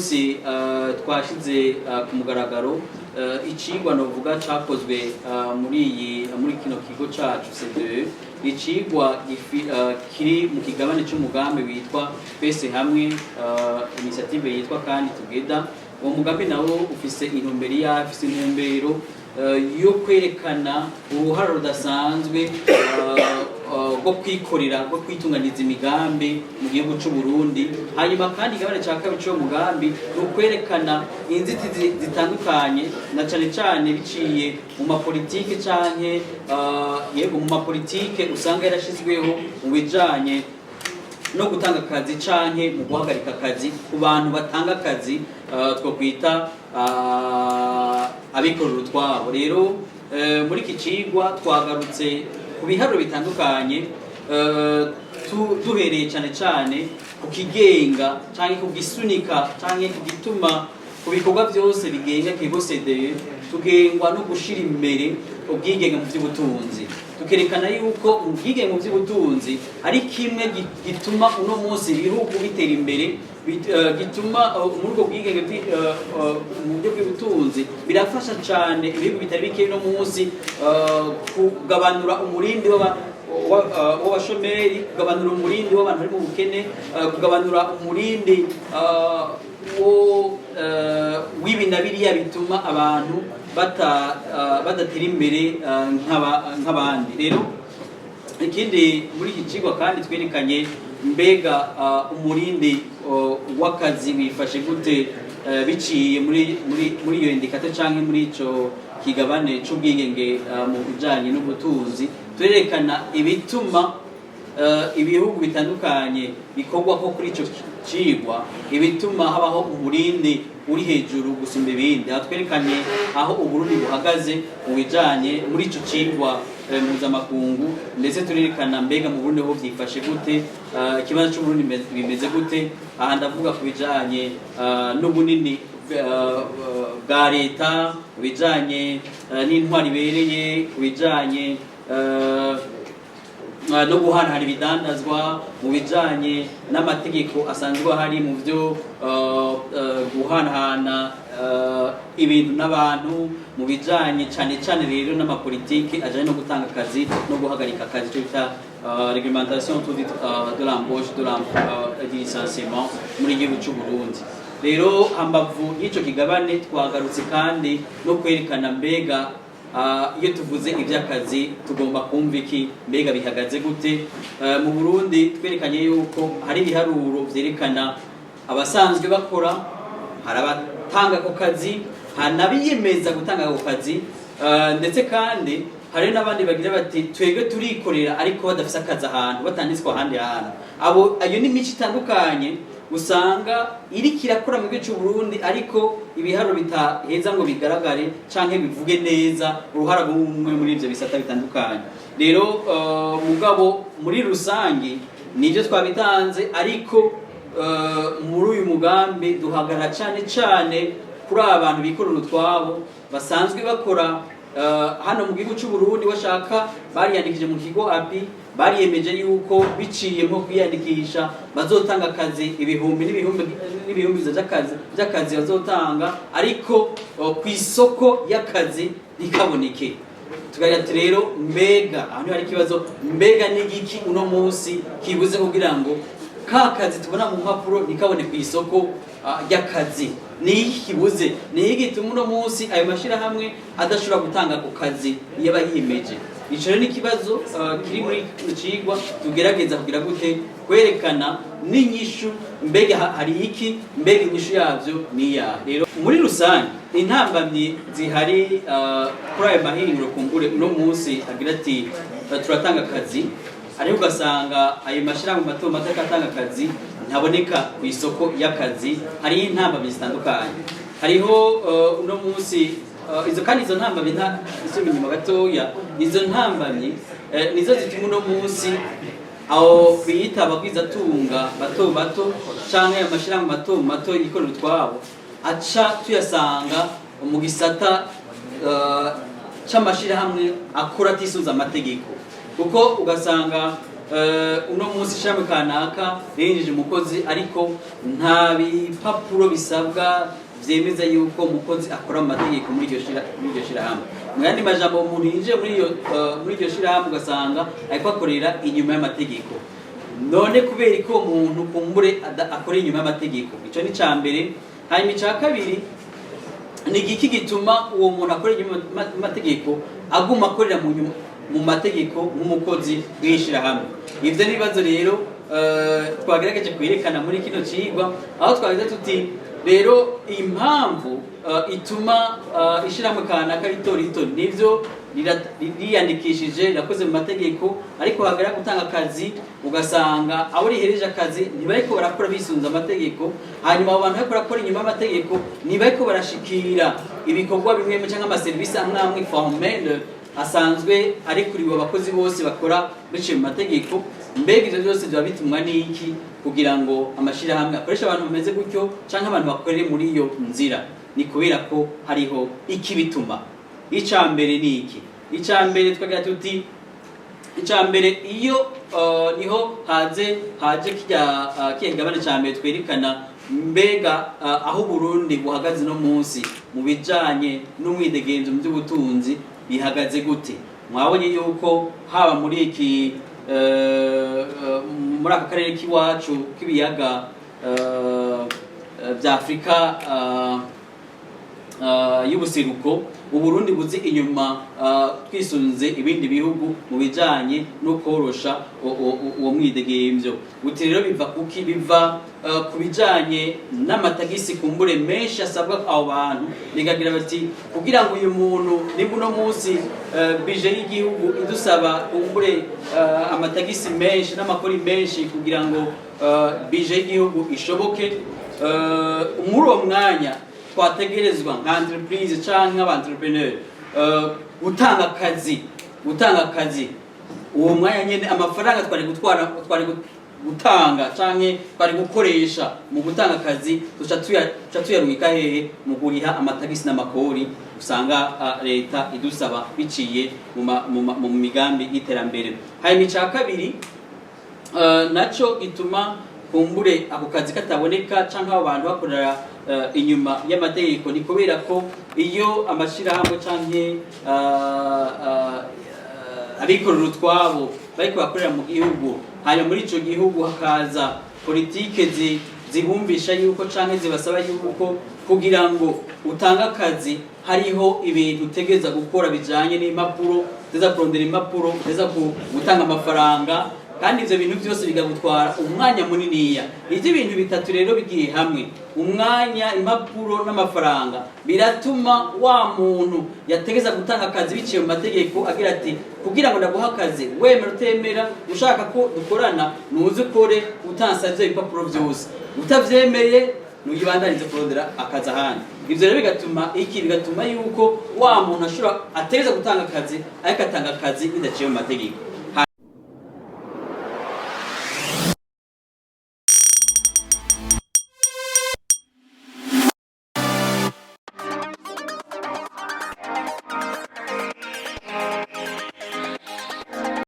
Munsi twashize ku mugaragaro icigwa novuga cakozwe muri kino kigo cacu CDE. Icigwa kiri mu kigabane c'umugambi witwa Twese Hamwe, initiative yitwa kandi Together. Uwo mugambi nawo ufise intumbero, ya ufise intumbero yo kwerekana uruhara rudasanzwe rwo kwikorera, rwo kwitunganiza imigambi mu gihugu c'u Burundi. Hanyuma kandi igabane ca kabiri c'uwo mugambi ni ukwerekana inzitizi zitandukanye, na cane cane biciye mu mapolitike canke yego, mu mapolitike usanga yarashizweho mu bijanye no gutanga akazi canke mu guhagarika akazi ku bantu batanga akazi, twokwita abikorera utwabo. Rero muri iki cigwa twagarutse ku biharuro bitandukanye, duhereye cane cane ku kigenga canke ku gisunika canke ku gituma ku bikorwa byose bigenga ikigo CDE. Tugengwa no gushira imbere ubwigenge mu by'ubutunzi, tukerekana yuko ubwigenge mu by'ubutunzi ari kimwe gituma uno munsi ibihugu bitera imbere, gituma muri ubwo bwigenge mu buryo bw'ubutunzi birafasha cyane ibihugu bitari bike uno munsi kugabanura umurindi w'abashomeri, kugabanura umurindi w'abantu bari mu bukene, kugabanura umurindi w'ibi na biriya bituma abantu badatera imbere nk'abandi. Rero ikindi muri iki cigwa kandi twerekanye, mbega umurindi w'akazi wifashe gute, biciye muri iyo indicateur canke muri ico kigabane c'ubwigenge mu bijanye n'ubutunzi. Turerekana ibituma ibihugu bitandukanye bikorwa ko kuri ico cigwa, ibituma habaho umurindi uri hejuru gusumba ibindi. Aho twerekanye aho Uburundi buhagaze mu bijanye muri ico cigwa mpuzamakungu, ndetse turerekana mbega mu Burundi ho vyifashe gute, ikibanza c'Uburundi bimeze gute. Aha ndavuga ku bijanye n'ubunini bwa leta, ku bijanye n'intwari ibereye, ku bijanye no guhanahana ibidandazwa, mu bijanye n'amategeko asanzwe ahari mu byo guhanahana ibintu n'abantu, mu bijanye cane cane rero n'amapolitike ajanye no gutanga akazi no guhagarika akazi, icyo bita réglementation autour de l'embauche, du licenciement muri gihugu c'u Burundi. Rero hambavu y'ico kigabane twagarutse kandi no kwerekana mbega iyo tuvuze iby'akazi tugomba kumva iki, mbega bihagaze gute mu Burundi. Twerekanye yuko hari ibiharuro vyerekana abasanzwe bakora, hari abatanga ako kazi, hari n'abiyemeza gutanga ako kazi, ndetse kandi hari n'abandi bagira bati twebwe turikorera, ariko badafise akazi ahantu, batanditswe ahandi hantu. Abo ayo ni imico itandukanye usanga iriko irakora mu gihugu c'u Burundi, ariko ibiharuro bitaheza ngo bigaragare canke bivuge neza uruhara rw'umwe muri ivyo bisata bitandukanye. Rero mugabo muri rusangi nivyo twabitanze, ariko muri uyu mugambi duhagarara cane cane kuri aba bantu bikorera utwabo basanzwe bakora hano mu gihugu c'u Burundi. Bashaka bariyandikije mu kigo API, bariyemeje yuko biciye nko kwiyandikisha bazotanga akazi, ibihumbi n'ibihumbi n'ibihumbi by'akazi bazotanga, ariko ku isoko y'akazi ntikaboneke. Tukagira ati rero mbega aho niho hari ikibazo, mbega n'igiki uno munsi kibuze kugira ngo ka kazi tubona mu mpapuro ntikabone ku isoko ry'akazi? Ni iki kibuze? Ni iki gituma uno munsi ayo mashyirahamwe adashobora gutanga ako kazi iyo aba yiyemeje? Ico rero ni ikibazo kiri muri kino cigwa tugerageza kugira gute kwerekana n'inyishu. Mbega hari iki? Mbega inyishu yavyo ni iyahe? Rero muri rusange intambamyi zihari kuri ayo mahinguro, kumbure uno munsi agira ati turatanga akazi, ariko ugasanga ayo mashyirahamwe mato mato atanga akazi ntaboneka ku isoko y'akazi, hariho intambamyi zitandukanye. Hariho uno munsi izo, kandi izo ntambamyi, nta isubira inyuma gatoya, izo ntambamyi nizo zituma uno munsi aho biyita abagwizatunga bato bato canke amashyirahamwe mato mato yikorera utwabo aca tuyasanga mu gisata c'amashirahamwe akora atisunze amategeko, kuko ugasanga Uno munsi ishami kanaka rinjije umukozi, ariko nta bipapuro bisabwa vyemeza yuko umukozi akora mu mategeko muri iryo shirahamwe. Mu yandi majambo, umuntu yinjiye muri iryo shirahamwe ugasanga ariko akorera inyuma y'amategeko. None kubera ko uwo muntu kumbure akora inyuma y'amategeko? Ico ni ca mbere. Hanyuma ica kabiri, ni igiki gituma uwo muntu akora inyuma y'amategeko aguma akorera mu mategeko nk'umukozi w'ishirahamwe? Ivyo ni ibibazo rero twagerageje kwerekana muri kino cigwa, aho twagize tuti rero impamvu ituma ishirahamwe kanaka rito rito, nivyo riyandikishije, rirakoze mu mategeko, ariko hagera gutanga akazi ugasanga abo rihereje akazi ntibariko barakora bisunze amategeko. Hanyuma abo bantu bariko barakora inyuma y'amategeko ntibariko barashikira ibikorwa bimwe bimwe canke amaserivisi amwe amwe formel asanzwe arekuriwe abakozi bose bakora biciye mu mategeko. Mbega ivyo byose biba bitumwa n'iki kugira ngo amashirahamwe akoreshe abantu bameze gutyo canke abantu bakorere muri iyo nzira? Ni kubera ko hariho ikibituma. Ica mbere ni iki? Ica mbere twagira tuti, icya mbere, iyo niho haje kirya kigabane cya mbere twerekana mbega aho Burundi buhagaze no munsi mu bijanye n'umwidegenzo mu by'ubutunzi bihagaze gute. Mwabonye yuko haba muri aka karere k'iwacu k'ibiyaga bya Afurika y'ubuseruko, Uburundi buzi inyuma twisunze ibindi bihugu mu bijanye no korosha uwo mwidegemvyo. Uti rero biva kuki? Biva ku bijanye n'amatagisi kumbure menshi asabwa abo bantu. Bigagira bati kugira ngo uyu muntu, nimba uno munsi budget y'igihugu idusaba kumbure amatagisi menshi n'amakori menshi kugira ngo budget y'igihugu ishoboke, muri uwo mwanya twategerezwa nka entreprise canke nk'aba entrepreneur gutanga akazi, uwo mwanya nyene amafaranga twari gutwara, twari gutanga canke twari gukoresha mu gutanga akazi, tuca tuyarungika hehe? Mu kuriha amatagisi n'amakori usanga leta idusaba biciye mu migambi y'iterambere. Hanyuma ica kabiri naco gituma kumbure ako kazi kataboneka canke abo bantu bakorera inyuma y'amategeko, ni kubera ko iyo amashirahamwe canke abikorera utwabo bariko bakorera mu gihugu, hanyuma muri ico gihugu hakaza politike zibumvisha yuko canke zibasaba yuko kugira ngo utange akazi hariho ibintu utegereza gukora bijanye n'impapuro, utegereza kurondera impapuro, utegereza gutanga amafaranga, kandi ivyo bintu byose bikagutwara umwanya muniniya. Ivyo bintu bitatu rero bigiye hamwe, umwanya, impapuro n'amafaranga, biratuma wa muntu yategeza gutanga akazi biciye mu mategeko agira ati: "Kugira ngo ndaguha akazi, wemera utemera, ushaka ko dukorana, nuze ukore utansavye ibipapuro vyose, utavyemeye nuyibandanize kurondera akazi ahandi." Ivyo rero bigatuma iki? Bigatuma yuko wa muntu ashobora ategeza gutanga akazi ariko atanga akazi bidaciye mu mategeko.